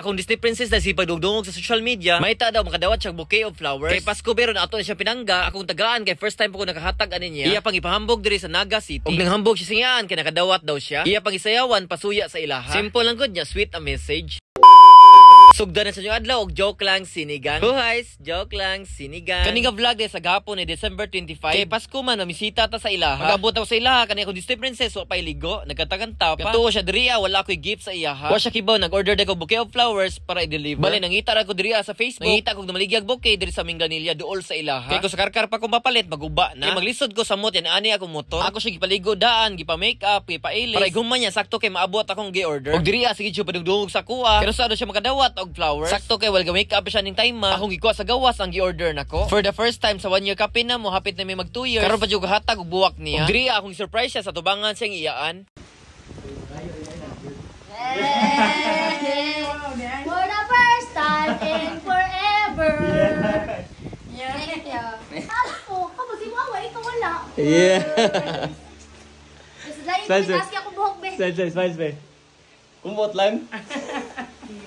Akong Disney princess na si pagdugdungog sa social media. May ta daw makadawat siya bouquet of flowers. Kay Pasko beron ato na siya pinangga. Akong tagaan kay first time po ko nakahatag ani niya. Iya pang ipahambog diri sa Naga City. Og nanghambog siya singayaan kay nakadawat daw siya. Iya pang isayawan pasuya sa ilaha. Simple lang gud niya, sweet a message. Sugdan na sa inyong adlaw og joke lang sinigang. Huhays, joke lang sinigang. Kani nga vlog sa gahapon ni December 25. Kay Pasko man namisita ta sa ilaha. Pag-abot ako sa ilaha kani akong Disney princess wa pay ligo, nagkataganta pa. Katuo siya diriya, wala koy gift sa iyaha. Wa siya kibaw nag-order ko bouquet of flowers para i-deliver. Bale nangita ra ko diriya sa Facebook. Nangita kog namaligyag bouquet diri sa Minglanilla duol sa ilaha. Kay ko sa karkar pa ko mapalit maguba na. Kay maglisod ko samot yan ani akong motor. Ako siya gipaligo daan, gipa-makeup, gipailis. Para ighuman niya sakto kay maabot akong gi-order. Og diriya sige siya padugdungog sa kuha. Pero sa siya makadawat og flowers. Sakto kay wal ga make up siya ning time ma. Akong gikuha sa gawas ang gi-order nako. For the first time sa 1 year kapin na mo, hapit na may mag 2 years. Karon pa jud hatag og buwak niya. Og diriya akong surprise siya sa tubangan siyang iyaan. For the first time and forever. Thank you. Ako, kamo si Wawa, ikaw wala. Yeah. Smile, sir. Ako buhok, be. Smile, smile, smile. Kumbot lang.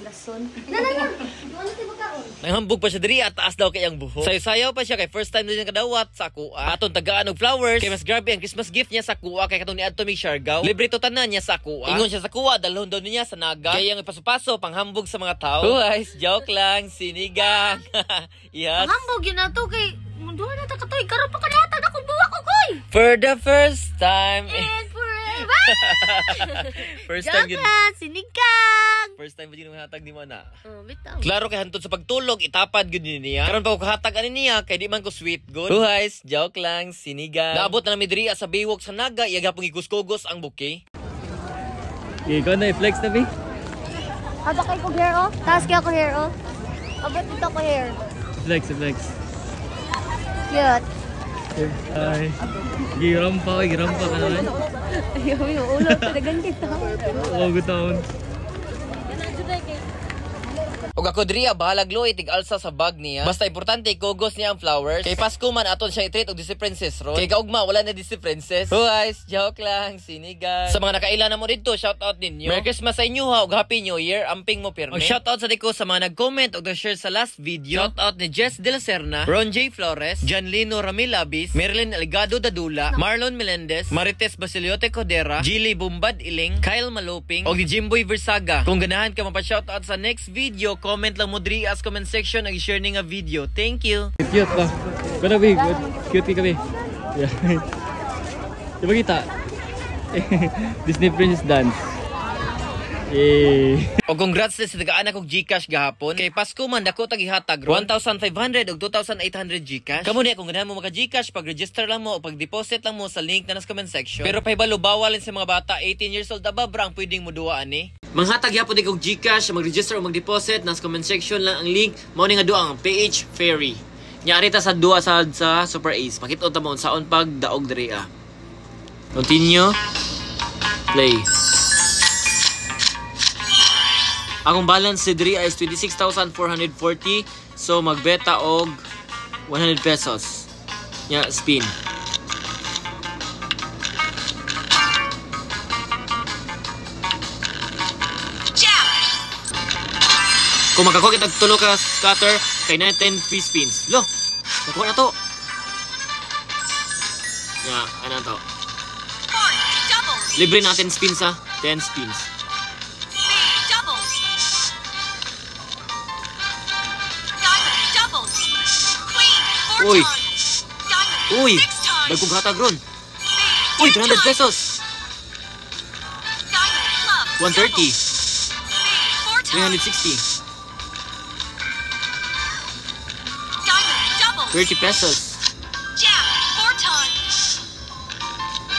Lason. Na, na, na. Ano ti magkaon? Nanghambog pa siya diri at taas daw kay ang buhok. Sayo-sayaw pa siya kay first time din kadawat sa kuha. Aton tagaan og flowers kay mas grabe ang Christmas gift niya sa kuha kay katong niadto mig Siargao. Libre to tanan niya sa kuha. Ingon siya sa kuha dalhon daw niya sa Naga. Kay ang ipaso-paso panghambog sa mga tao. Huways, joke lang sinigang. Yes. Panghambog yun na to kay duha na ta katoy karon pa kanihatag ako buwak ko koy. For the first time and forever. First time yun. Sinigang. First time ba yun hatag ni mo na? Oh, bitaw. Klaro kay hantod sa pagtulog, itapad gud ni niya. Karon pa ko kahatag ani niya kay di man ko sweet good. Huhays, joke lang, sinigang. Naabot na nami diri sa Baywalk sa Naga, iya gapong iguskogos ang bouquet. Ikaw na i-flex na bi. Haba kay ko hair oh. Taas kay ako hair oh. Abot dito ko hair. Flex, flex. Cute. Ay. Girampa, oy, girampa ka naman. Ayaw, yung ulo talagang kita. Oh, good taon. Og ako diriya bahalag loy tig alsa sa bag niya. Basta importante kogos niya ang flowers. Kay Pasko man aton siya i-treat og Disney princess ron. Kay kaugma wala na Disney princess. Huways, joke lang, sinigang. Sa mga nakaila na mo didto, shout out ninyo. Merry Christmas sa inyo ha ug Happy New Year. Amping mo pirmi. Og shout out sa diko sa mga nag-comment og nag-share sa last video. Shout out ni Jess De La Serna, Ron J Flores, John Lino Ramilabis, Marilyn Algado Dadula, Marlon Melendez, Marites Basiliote Codera, Gilly Bumbad Iling, Kyle Maluping, og ni Jimboy Versaga. Kung ganahan ka mapa-shout out sa next video, comment lang mo diri as comment section ang i-share ni nga video. Thank you. Cute ba? Gonna be good. Cute kami. Yeah. Di ba kita? Disney Princess dance. Yay. O congrats sa tagaan og GCash gahapon. Kay Pasko man dako tag ihatag ron. 1,500 og 2,800 GCash. Kamo niya kung ganahan mo maka GCash, pag-register lang mo o pag-deposit lang mo sa link na nasa comment section. Pero pahibalo bawal sa mga bata 18 years old above ra ang pwedeng moduwa ani. Manghatag gyapon og GCash, mag-register o mag-deposit, nasa comment section lang ang link. Mao ni nga duha ang PH Ferry. Nya ari ta sa duha sa Super Ace. Pakit-on ta mo unsaon pag daog diri ah. Continue. Play. Akong balance si diri is 26,440. So magbeta og 100 pesos. Nya spin. Kung makakuha kitag tulo ka scatter, kay na 10 free spins. Lo, nakuha na to. Ya, ano to? Libre na 10 spins ha. 10 spins. Uy! Uy! Dagkong hatag ron. Uy, 300 pesos! 130. 360. 30 pesos.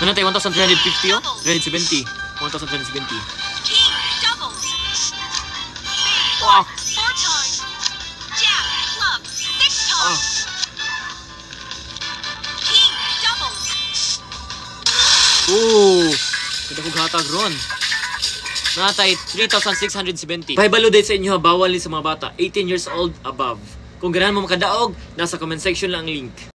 Ano tayo? 1,350 oh? 370. 1,370. Wow! Ah. Ooh! Kita ko hatag ron. Natay 3,670. Pahibalo din sa inyo ha, bawal ni sa mga bata 18 years old above. Kung ganahan mo makadaog, nasa comment section lang ang link.